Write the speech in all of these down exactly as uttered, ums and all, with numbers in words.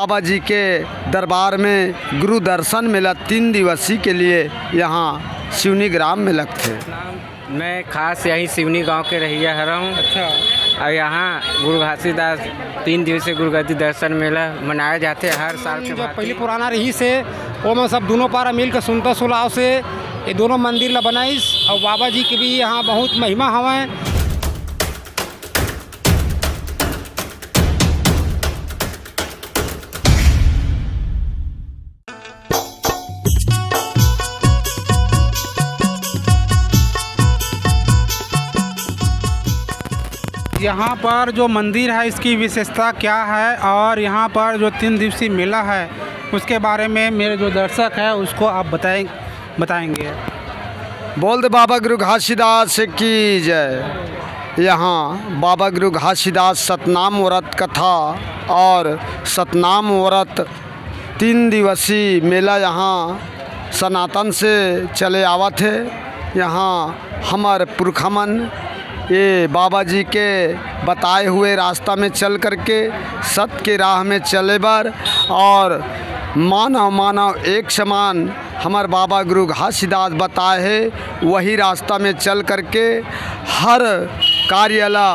बाबा जी के दरबार में गुरु दर्शन मेला तीन दिवसीय के लिए यहाँ सिवनी ग्राम में लगथे। मैं खास यही सिवनी गांव के रहइया हरौं। अच्छा। और यहाँ गुरु घासीदास तीन दिवसीय गुरुगद्दी दर्शन मेला मनाया जाथे हर साल के जब भांति। पहली पुराना रहिस हे, ओमन सब दूनों पारा मिल के सुनता सुलाव से ये दोनों मंदिर ला बनाइस। और बाबा जी के भी यहाँ बहुत महिमा हवय। यहाँ पर जो मंदिर है, इसकी विशेषता क्या है और यहाँ पर जो तीन दिवसीय मेला है, उसके बारे में मेरे जो दर्शक है, उसको आप बताएं, बताएंगे। बोल दे बाबा गुरु घासीदास की जय। यहाँ बाबा गुरु घासीदास सतनाम व्रत कथा और सतनाम व्रत तीन दिवसीय मेला यहाँ सनातन से चले आवत हे। यहाँ हमर पुरखा मन ये बाबा जी के बताए हुए रास्ता में चल करके सत के राह में चले बर और मानव मानव एक समान हमर बाबा गुरु घासीदास बताए हे, वही रास्ता में चल करके हर कार्य ला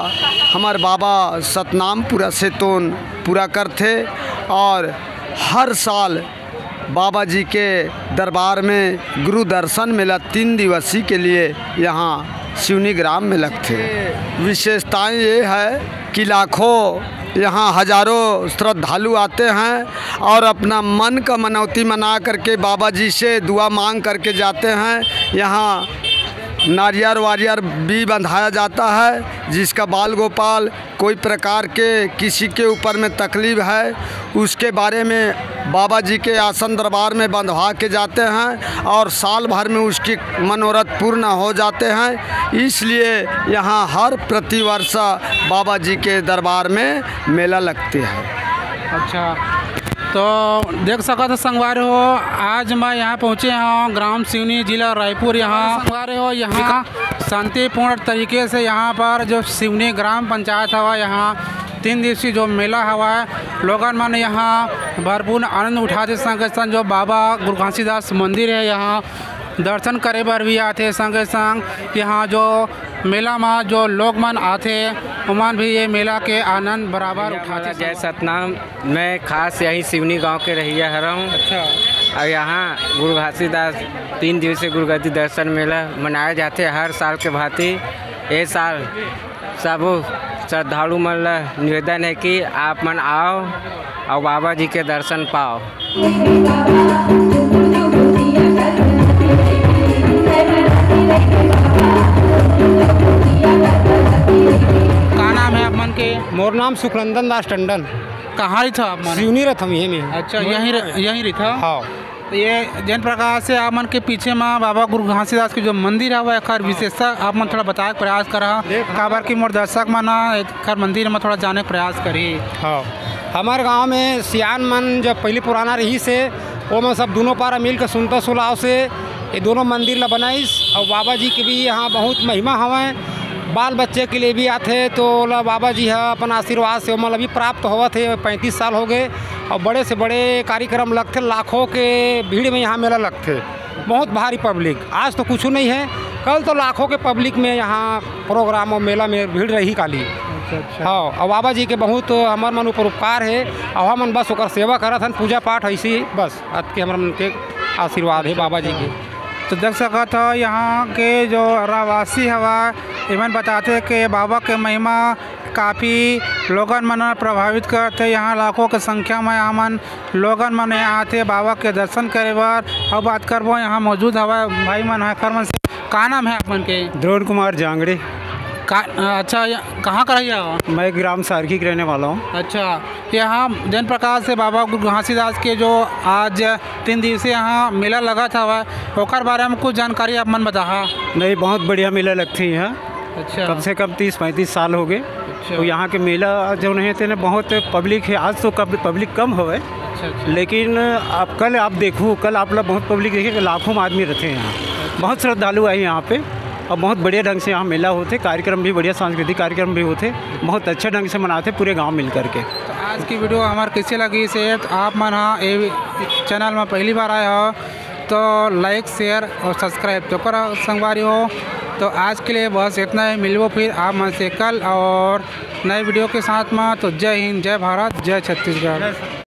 हमर बाबा सतनामपुरा से तोन पूरा करथे और हर साल बाबा जी के दरबार में गुरु दर्शन मेला तीन दिवसीय के लिए यहाँ सिवनी ग्राम में लगथे। विशेषताएं ये है कि लाखों यहाँ हजारों श्रद्धालु आते हैं और अपना मन का मनौती मना करके बाबा जी से दुआ मांग करके जाते हैं। यहाँ नारियर वारियर भी बंधाया जाता है, जिसका बाल गोपाल कोई प्रकार के किसी के ऊपर में तकलीफ है, उसके बारे में बाबा जी के आसन दरबार में बंधवा के जाते हैं और साल भर में उसकी मनोरथ पूर्ण हो जाते हैं। इसलिए यहाँ हर प्रतिवर्ष बाबा जी के दरबार में मेला लगते हैं। अच्छा, तो देख सकत हो संगवारी हो, आज मैं यहाँ पहुँचे हौं ग्राम सिवनी, जिला रायपुर। यहाँ संगवारी हो, यहाँ शांतिपूर्ण तरीके से यहाँ पर जो सिवनी ग्राम पंचायत हवा, यहाँ तीन दिवसीय जो मेला हवा, लोगन मन यहाँ भरपूर आनंद उठाथे। संगे संग जो बाबा गुरु घासीदास मंदिर है, यहाँ दर्शन करे बर भी आथे। संगे संग यहाँ जो मेला मा जो लोग मन आथे, ओमन भी ये मेला के आनंद बराबर उठाथे। जय सतनाम। मैं खास यही सिवनी गांव के रहइया हरौं। अच्छा। और यहाँ गुरु घासीदास तीन दिवसीय गुरुगद्दी दर्शन मेला मनाया जाथे हर साल के भांति। ये साल सबो श्रद्धालु मन ला निवेदन है कि आप मन आओ और बाबा जी के दर्शन पाओ। का नाम है आप मन के? मोर नाम सुखनंदन दास टंडन। कहाँ रहिथव आप मन? सिवनी रहिथन, यहीं में। अच्छा, यहीं र-, यहीं रहिथव? हाँ। तो ये जेन प्रकार से आप मन के पीछे मा बाबा गुरु घासीदास के जो मंदिर हवय, एकर विशेषता आप मन थोड़ा बताए के प्रयास करहा, देख। काबर कि मोर दर्शक मन ह एकर मंदिर म थोड़ा जाने के प्रयास करही। हाँ, हमर गांव में सियान मन जब पहली पुराना रहिस हे, ओमन सब दूनों पारा मिल के सुनता सुलाव से ये दोनों मंदिर ला बनाइस। और बाबा जी के भी यहाँ बहुत महिमा हवय। बाल बच्चे के लिए भी आथे तो ओला बाबा जी ह अपन आशीर्वाद से ओमन ला भी प्राप्त होवत हे। पैंतीस साल हो गए और बड़े से बड़े कार्यक्रम लगथे, लाखों के भीड़ में यहाँ मेला लगथे, बहुत भारी पब्लिक। आज तो कुछ नहीं है, कल तो लाखों के पब्लिक में यहाँ प्रोग्राम और मेला में भीड़ रही काली। अच्छा, अच्छा। हाँ, और बाबा जी के बहुत हमर मन ऊपर उपकार है और हमन बस ओकर सेवा करत हन, पूजा पाठ ऐसे ही बस। आज के हमर मन के आशीर्वाद है बाबा जी के। तो देख सकत हो, यहाँ के जो रहवासी हवा, एमन बताथे कि बाबा के महिमा काफ़ी लोगन मन प्रभावित करथे। यहाँ लाखों के संख्या में हमन लोगन मन यहाँ आथे बाबा के दर्शन करे बर। अब बात करबो, यहाँ मौजूद हवा भाई मन, एकर मन से। का नाम है आप मन के? द्रोण कुमार जांगड़े। का, अच्छा, ये कहाँ का रहिया हो? मैं ग्राम सारखी के रहने वाला हूँ। अच्छा, यहाँ जिन प्रकार से बाबा गुरु घासीदास के जो आज तीन दिवसीय यहाँ मेला लगत हवय, ओकर बारे में कुछ जानकारी आप मन बताहा। नहीं, बहुत बढ़िया मेला लगथे यहाँ। अच्छा। कम से कम तीस पैंतीस साल हो गए। अच्छा। तो यहाँ के मेला जो नहीं थे ना, बहुत पब्लिक है। आज तो कब पब्लिक कम हवय, अच्छा, अच्छा। लेकिन आप कल आप देखो, कल आप लोग बहुत पब्लिक देखे, लाखों में आदमी रहते हैं यहाँ। अच्छा। बहुत श्रद्धालु आए यहाँ पे और बहुत बढ़िया ढंग से यहाँ मेला होते, कार्यक्रम भी बढ़िया, सांस्कृतिक कार्यक्रम भी होते, बहुत अच्छे ढंग से मनाते पूरे गाँव मिल करके। तो आ, आज की वीडियो हमार कैसे लगिस हे, तो आप मन हा ए चैनल में पहली बार आए हो तो लाइक, शेयर और सब्सक्राइब तो करो संगवारी हो। तो आज के लिए बस इतना ही, मिलबो फिर आप मन से कल और नए वीडियो के साथ में। तो जय हिंद, जय भारत, जय छत्तीसगढ़।